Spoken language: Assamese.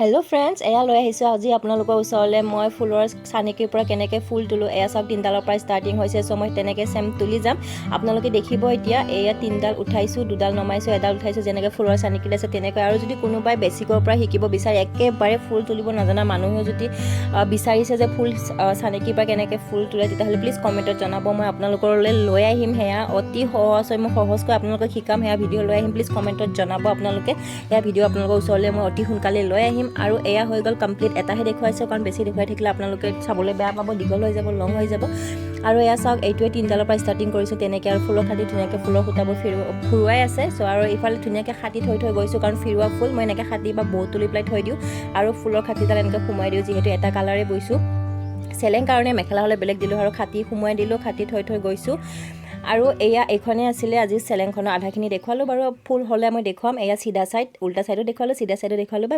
হেল্ল' ফ্ৰেণ্ডছ, এয়া লৈ আহিছোঁ আজি আপোনালোকৰ ওচৰলৈ মই ফুলৰ চানেকিৰ পৰা কেনেকৈ ফুল তোলোঁ। এয়া চাওক, তিনিডালৰ পৰা ষ্টাৰ্টিং হৈছে। চ' মই তেনেকৈ চেম তুলি যাম, আপোনালোকে দেখিব। এতিয়া এয়া তিনিডাল উঠাইছোঁ, দুডাল নমাইছোঁ, এডাল উঠাইছোঁ, যেনেকৈ ফুলৰ চানেকিত আছে তেনেকৈ। আৰু যদি কোনোবাই বেছিকৰ পৰা শিকিব বিচাৰে, একেবাৰে ফুল তুলিব নজনা মানুহেও যদি বিচাৰিছে যে ফুল চানেকিৰ পৰা কেনেকৈ ফুল তোলে, তেতিয়াহ'লে প্লিজ কমেণ্টত জনাব। মই আপোনালোকলৈ লৈ আহিম। সেয়া অতি সহজ হয়, মই সহজকৈ আপোনালোকক শিকাম। সেয়া ভিডিঅ' লৈ আহিম। প্লিজ কমেণ্টত জনাব আপোনালোকে। এয়া ভিডিঅ' আপোনালোকৰ ওচৰলৈ মই অতি সোনকালে লৈ আহিম। আৰু এয়া হৈ গ'ল কমপ্লিট। এটাহে দেখুৱাইছোঁ, কাৰণ বেছি দেখুৱাই থাকিলে আপোনালোকে চাবলৈ বেয়া পাব, দীঘল হৈ যাব, লং হৈ যাব। আৰু এয়া চাওক, এইটোৱে তিনিডালৰ পৰা ষ্টাৰ্টিং কৰিছোঁ তেনেকৈ। আৰু ফুলৰ খাটি ধুনীয়াকৈ ফুলৰ সূতাবোৰ ফুৰুৱাই আছে। চ' আৰু ইফালে ধুনীয়াকৈ খাটি থৈ থৈ গৈছোঁ, কাৰণ ফিৰোৱা ফুল মই এনেকৈ খাটি বা বৌ তুলি পেলাই থৈ দিওঁ আৰু ফুলৰ খাটিডাল এনেকৈ সোমোৱাই দিওঁ, যিহেতু এটা কালাৰে বৈছোঁ চেলেং কাৰণে। মেখেলা হ'লে বেলেগ দিলোঁ। আৰু খাটি সোমোৱাই দিলোঁ, খাটি থৈ থৈ গৈছোঁ। আৰু এয়া এইখনেই আছিলে আজি চেলেংখনৰ আধাখিনি দেখুৱালোঁ বাৰু। ফুল হ'লে মই দেখুৱাম। এয়া চিধা ছাইড, উল্টা ছাইডো দেখুৱালোঁ, চিধা ছাইডো দেখুৱালোঁ। বাই।